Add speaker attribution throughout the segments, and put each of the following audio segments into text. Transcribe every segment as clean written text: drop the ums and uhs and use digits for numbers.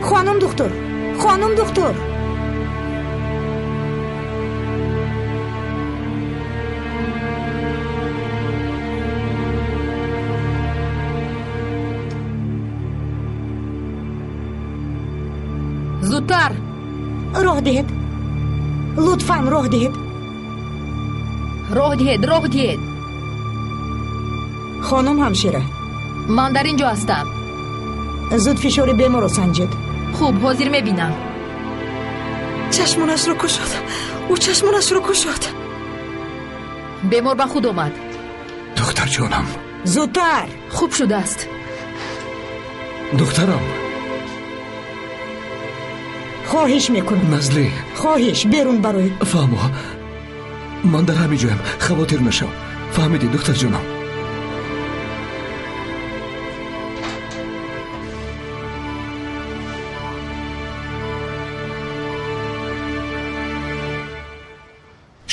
Speaker 1: Хонум духтур, хонум духтур.
Speaker 2: Зудтар!
Speaker 1: Роҳ диҳед, лутфан роҳ диҳед.
Speaker 2: Роҳ диҳед, роҳ диҳед.
Speaker 1: Хонум ҳамшира.
Speaker 2: Ман дар ин ҷо ҳастам.
Speaker 1: Зуд фишори беморро санҷед.
Speaker 2: Хуб, ҳозир мебинам.
Speaker 3: Чашмонашро кушод. Ӯ чашмонашро кушод.
Speaker 2: Бемор ба худ омад.
Speaker 4: Духтарҷонам.
Speaker 1: Зудтар!
Speaker 2: Хуб шудааст.
Speaker 4: Духтарам.
Speaker 1: Хоҳиш мекунам.
Speaker 4: Назлӣ.
Speaker 1: Хоҳиш, берун бароед.
Speaker 4: Фаҳмо, ман дар ҳамин ҷоям, хавотир нашав. Фаҳмидӣ, духтарҷонам?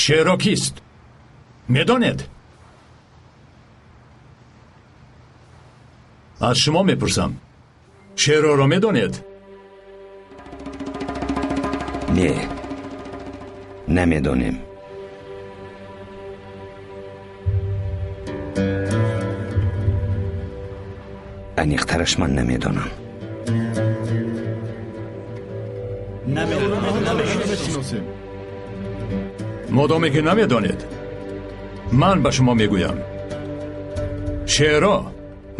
Speaker 5: Шеро кист? Медонед? Аз шумо мепурсам. Шероро медонед?
Speaker 6: Не, намедонем. Аниқтараш ман намедонам.
Speaker 5: Модоме ки намедонед, ман ба шумо мегӯям. Шеро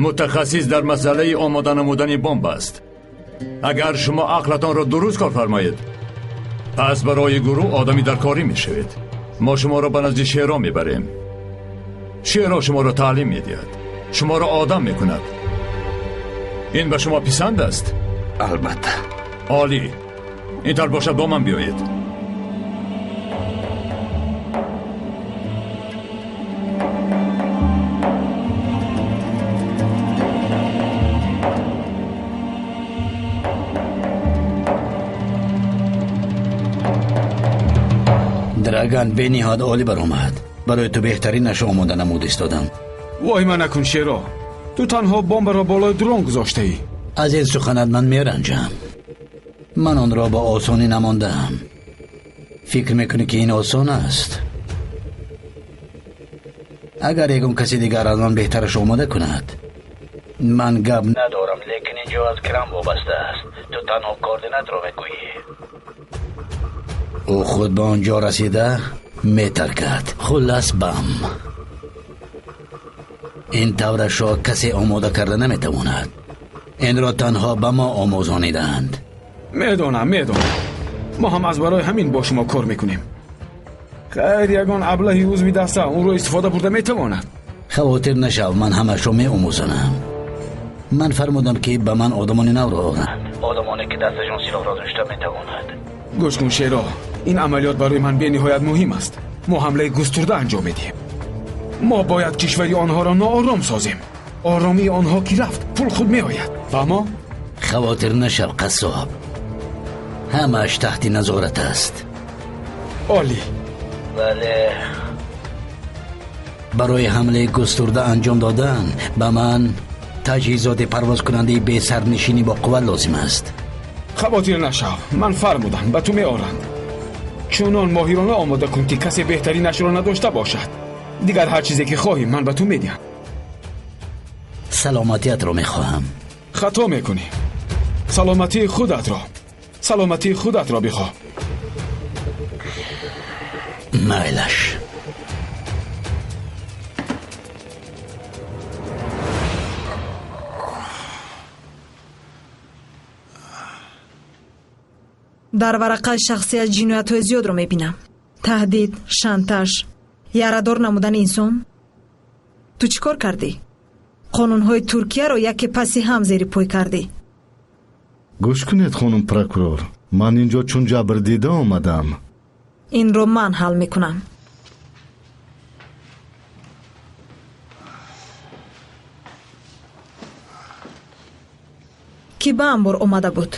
Speaker 5: мутахассис дар масъалаи омода намудани бомб аст. Агар шумо ақлатонро дуруст кор фармоед, пас барои гурӯҳ одами даркорӣ мешавед. Мо шуморо ба назди Шеро мебарем. Шеро шуморо таълим медиҳад, шуморо одам мекунад. Ин ба шумо писанд аст?
Speaker 6: Албатта.
Speaker 5: Олӣ. Ин тавр бошад, бо ман биёед.
Speaker 7: Драган бениҳоят олӣ баромад. Барои ту беҳтаринашро омода намуд истодам.
Speaker 8: Воҳима накун, Шеро. Ту танҳо бомбаро болои дрон гузоштаӣ.
Speaker 7: Аз ин суханат ман меранҷам. Ман онро ба осонӣ намондаам. Фикр мекунӣ ки ин осон аст? Агар ягон каси дигар аз ман беҳтараш омода кунад, ман гап надорам, лекин ин ҷо аз крам вобаста аст. Ту танҳо координатро мегӯӣ. Ӯ худ ба он ҷо расида метаркад. Хуллас, бам. Ин таврашро касе омода карда наметавонад. Инро танҳо ба мо омӯзонидаанд.
Speaker 8: Медонам, медонам. Мо ҳам аз барои ҳамин бо шумо кор мекунем. Хайр, ягон аблаҳи узви даста онро истифода бурда метавонад.
Speaker 7: Хавотир нашав, ман ҳамашро меомӯзонам. Ман фармудам ки ба ман одамони навро оранд, одамоне ки дасташон силоҳро дошта метавонад.
Speaker 8: Гӯш кун, Шеро, ин амалиёт барои ман бениҳоят муҳим аст. Мо ҳамлаи густурда анҷом медиҳем. Мо бояд кишвари онҳоро ноором созем. Оромии онҳо ки рафт, пул худ меояд. Фаҳмо?
Speaker 7: Хавотир нашав, қассоб. Ҳамааш таҳти назорат аст.
Speaker 8: Олӣ.
Speaker 7: Бале, барои ҳамлаи густурда анҷом додан ба ман таҷҳизоти парвозкунандаи бесарнишинӣ бо қувват лозим аст.
Speaker 8: Хавотир нашав, ман фармудам, ба ту меоранд. Чунон моҳирона омода кун ки касе беҳтаринашро надошта бошад. Дигар ҳар чизе ки хоҳӣ ман ба ту медиҳам.
Speaker 7: Саломатиятро мехоҳам.
Speaker 8: Хато мекунӣ. Саломатии худатро, саломатии худатро бихоҳ.
Speaker 7: Майлаш.
Speaker 3: Дар варақаи шахсият ҷиноятҳои зиёдро мебинам. Таҳдид, шантаж, ярадор намудани инсон. Ту чӣ кор кардӣ? Қонунҳои Туркияро яке паси ҳам зери пой кардӣ.
Speaker 9: Гӯш кунед, хонум прокурор, ман инҷо чун ҷабрдида омадам.
Speaker 3: Инро ман ҳал мекунам. Кӣ ба амбор омада буд?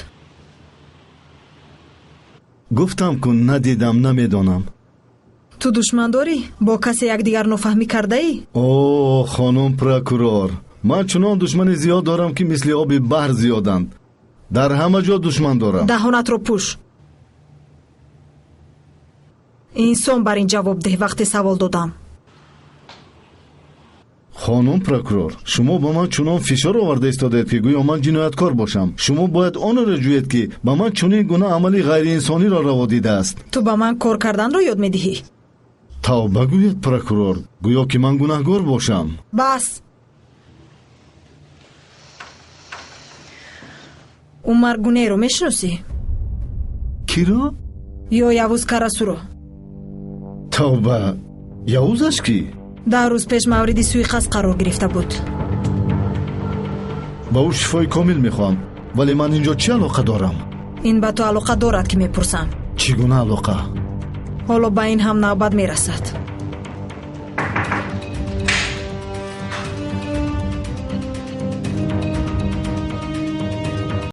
Speaker 9: Гуфтам кун, надидам, намедонам.
Speaker 3: Ту душман дорӣ? Бо касе якдигар нофаҳмӣ кардаӣ?
Speaker 9: О, хонум прокурор, ман чунон душмани зиёд дорам, ки мисли оби баҳр зиёданд. Дар ҳама ҷо душман дорам.
Speaker 3: Даҳонатро пӯш. Инсон бар ин ҷавоб деҳ вақте савол додам.
Speaker 9: Хонум прокурор, шумо ба ман чунон фишор оварда истодаед, ки гӯё ман ҷинояткор бошам. Шумо бояд онро ҷӯед, ки ба ман чунин гуна амали ғайриинсониро раво дидааст.
Speaker 3: Ту ба ман кор карданро ёд медиҳӣ?
Speaker 9: Тавба гӯед, прокурор, гӯё ки ман гунаҳгор бошам.
Speaker 3: Бас! Умар Гунейро мешиносӣ?
Speaker 9: Киро?
Speaker 3: Ё Явуз Карасуро?
Speaker 9: Тавба, Явузаш кӣ?
Speaker 3: 10 рӯз пеш мавриди суиқасд қарор гирифта буд.
Speaker 9: Ба ӯ шифои комил мехоҳам, вале ман инҷо чӣ алоқа дорам?
Speaker 3: Ин ба ту алоқа дорад, ки мепурсам.
Speaker 9: Чӣ гуна алоқа?
Speaker 3: Ҳоло ба ин ҳам навбат мерасад.